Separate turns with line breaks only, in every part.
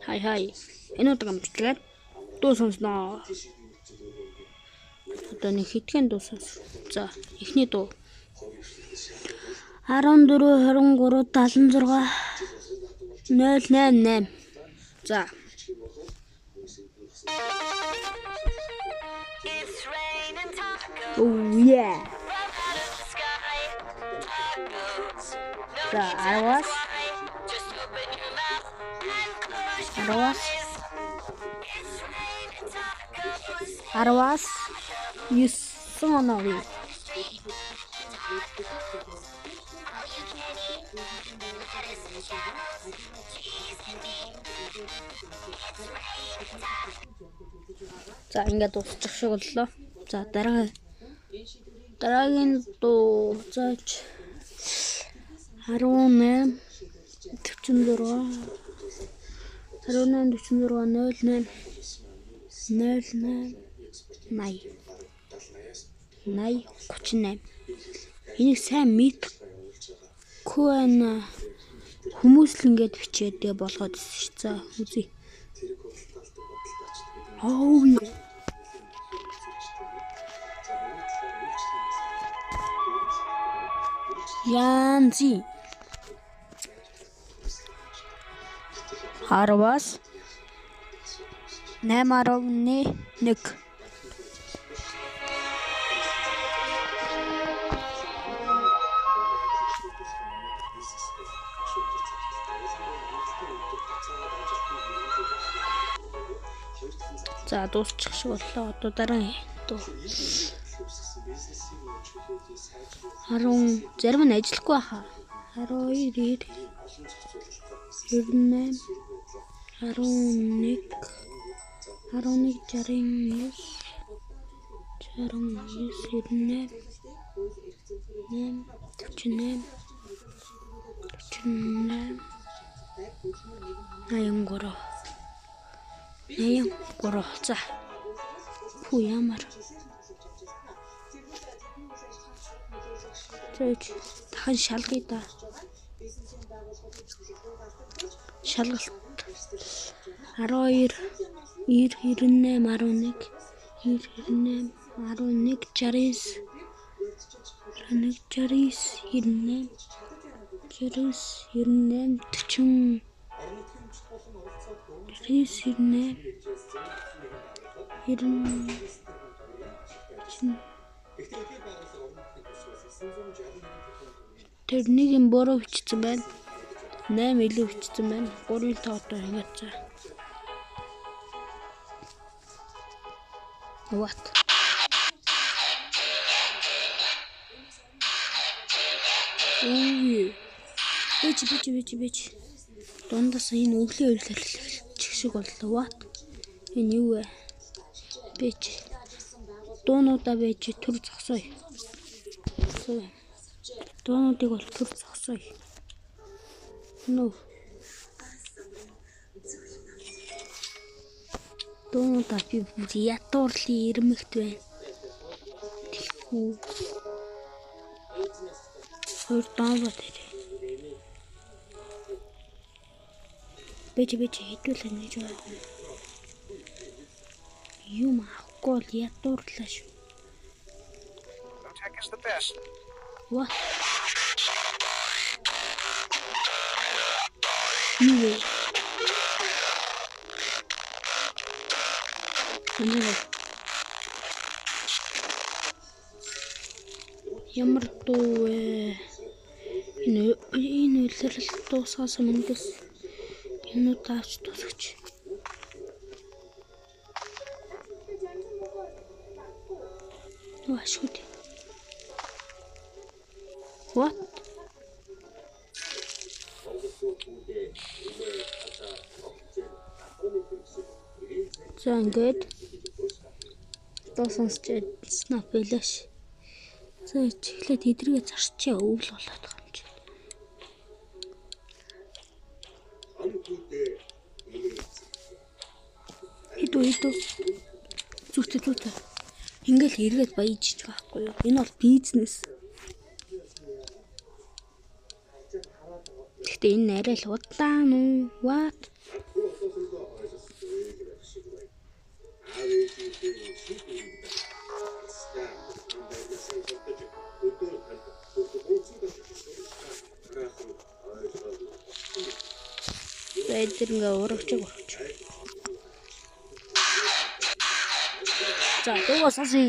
Хай хай. Энэ удаагийн бичлэгээр дуу сонсноо. Одоо нэг хэдхэн дуу сонс. За, эхний дуу. 14 23 76 088. За. Oh yeah. За, 10-аас 10-аас 10-аас 9 оноо. За, ингээд дуусчих шиг боллоо. За, дараагийн дуу зааж 18 46 18 46 08 08 80 80 38. Энийг сайн мэдхгүй байна. Хүмүүс л ингээд бичээд тэгээ болгоод ирсэн ш. За, үзье. Oh yeah. Янзи 10-аас 8.1. За, дуусчих шиг боллоо. Одоо дараагийн дуу. 10 зарим нь ажиллахгүй байхаа. 12 90 98 11 11 69 69 98 48 48 83 83. За. Пүү ямар. За, дахин шалгая да. Шалгалт 12 90 98 11 90 98 11 69 11 69 98 69 40 99 90. Тэр нэг юм буруу бичсэн байна. 8 илүү бичсэн байна. 3-ын тоо одоо ингэж за. What? Үгүй. Бич бич бич бич. Дундаас энэ өвлийн үйлдвэрлэгч шиг боллоо. What? Энэ юу вэ? Бич. Дуунуудаа бэж төр зогсооё. Дуунуудыг бол төр зогсооё. Нөө. Дуунуудаа би бүр ятуурлын ирмэгт байна. Тэгэхгүй. Хоёр дааваа тэр. Бэж бэж хэдүүлээ нэж байгаа юм. Юм авахгүй бол ятуурлаа шүү. What? Юу вэ? Ямар дуу вэ? Энэ үйлрэл дуусгаас өмнө юмнууд авч дуусгач. Юу ашгүй дээ. What? За, ингээд дуу сонсч снап байлаа ш. За, эхлээд эдрэгээ зарчээ өвөл болоод байгаа юм чи. Хидүү хидүү. Зүгтээ зүгтээ. Ингээл эргээд баяж иж байгаа байхгүй юу? Энэ бол бизнес. Гэхдээ энэ арай л удаан уу? What? За эдгээр ингээ урагчиг урагч. За дуугаа сонсъё.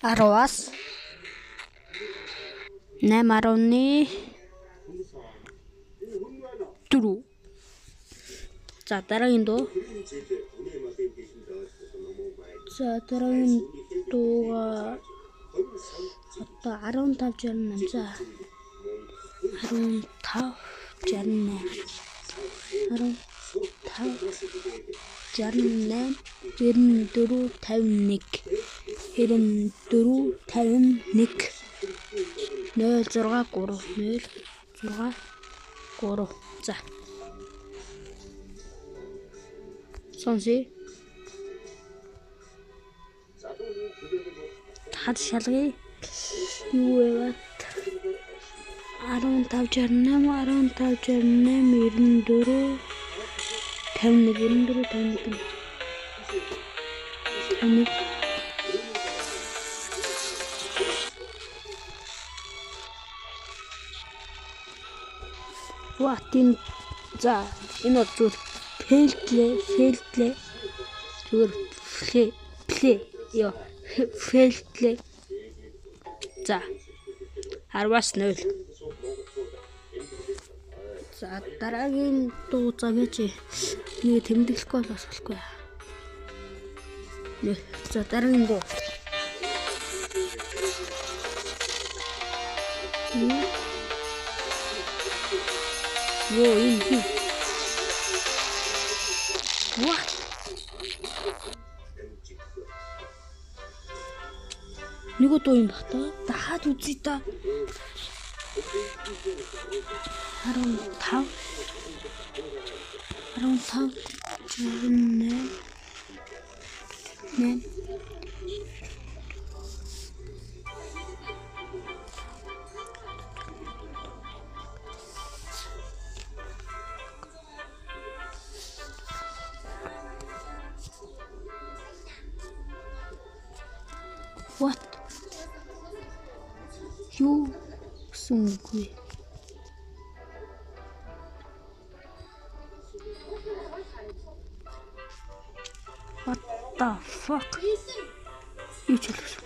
Араваас 8.4. За дараагийн дуу. За дараагийн дууга одоо 1568. За 1568. 15 68 94 51 94 51 0 6 3 0 6 3. За. Сонсъё. Хад шалгая. Юу вэ? 15 68 15 68 94 51 94 51 51. What энэ за энэ бол зүгээр fail-длээ fail-длээ зүгээр play play ёо fail-длээ. За 10-аас 0. За дараагийн дуу за байж нэг тэмдэглэхгүй бол бас болохгүй. За дараагийн дуу. Йоо энэ хин. What? Нэг дуу юм бах та. Дахиад үзье та. 15 15 68 8. What? Юу гэсэн үг вэ? What the fuck? Юу ч хэлсэн.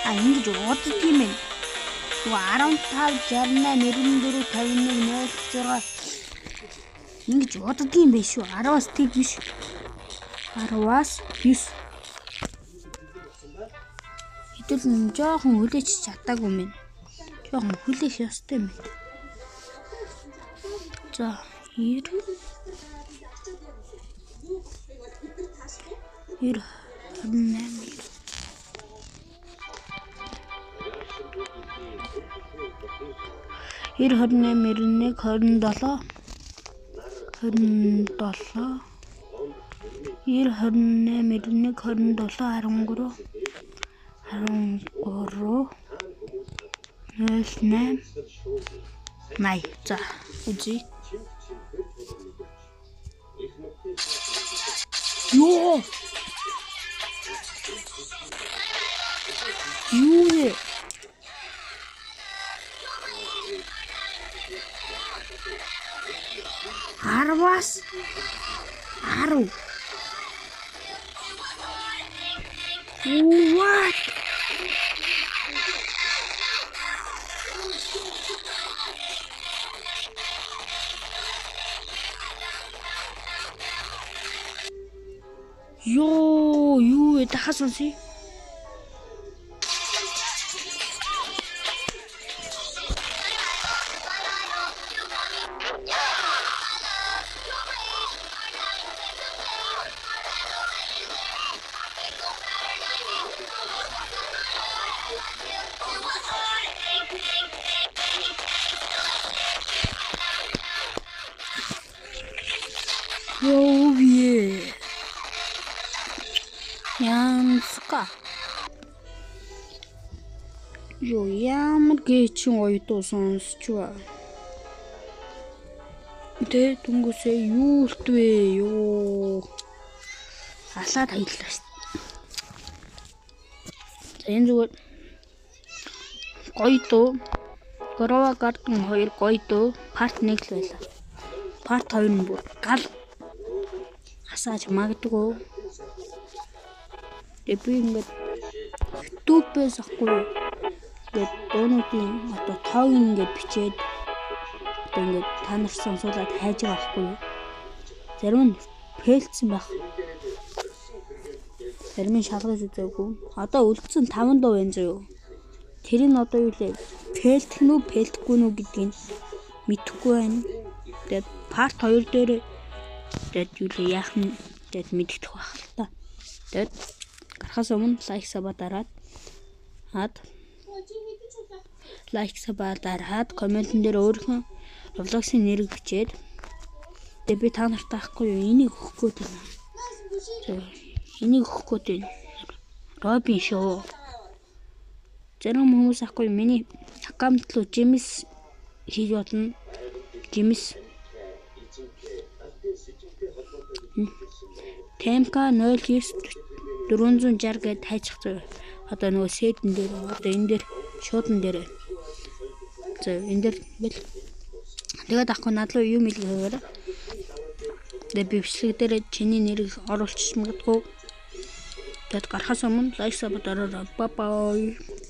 А ингэж уддаг юм байна. 15 68 94 51 06 ингэж уддаг юм байна шүү. 10-аас тэг биш. 10-аас 9. Хэдүүл нь жоохон хүлээж чадаагүй юм байна. Жоохон хүлээх ёстой юм байна. За 90 90 28 90 28 91 27 27 90 28 91 27 13 13 08 80. За үзье. Йоо. Юу вэ? Араваас 10. What? Йоо, юу вэ? Дахиад сонсъё. Юу ямар гээчин гоё дуу сонсч ба. Тэ дүнгүүсээ юу үлдвэ юу. Алаад хаялаа шүү. За энэ зүгээр гоё дуу. Grow a Garden 2 гоё дуу. Part 1 л байлаа. Part 2 нь бүр гал хасааж магадгүй. Тэгээ би ингээд YouTube-ээс ахгүй юу. Ингээд дуунуудын одоо тоог ингээд бичээд одоо ингээд та нарт сонсуулаад хайж байгаа байхгүй юу. Зарим нь fail дсэн байх. Зарим нь шалгаж үзээгүй. Одоо үлдсэн 5 дуу байна зөө. Тэр нь одоо юу лээ? Fail дэх нь үү, fail дэхгүй нү гэдгийг мэдэхгүй байна. Тэгээд part 2 дээр тэгээд юу лээ яах нь тэгээд мэдэгдэх байх л та. Тэгээд гарахаас өмнө like sub дараад хаад like sub дараад comment эн дээр өөрийнхөө Roblox-ын нэрийг бичээд тэгээд би та нарт таахгүй юу энийг өгөх гээд байна. Энийг өгөх гээд байна. Робин шүү. Зарим хүмүүс ахгүй миний account руу gems хийж болно. Gems ТМК 09 460 гээд хайчих зөө. Одоо нөгөө сетэн дээр одоо энэ дээр шуудан дээр. За энэ дээр бэл. Тэгээд ахгүй над руу юм илгээгээр. Тэгээд би бичлэг дээр чиний нэрийг оруулчих магадгүй. Тэгээд гарахаас өмнө like sub дараарай. Bye bye.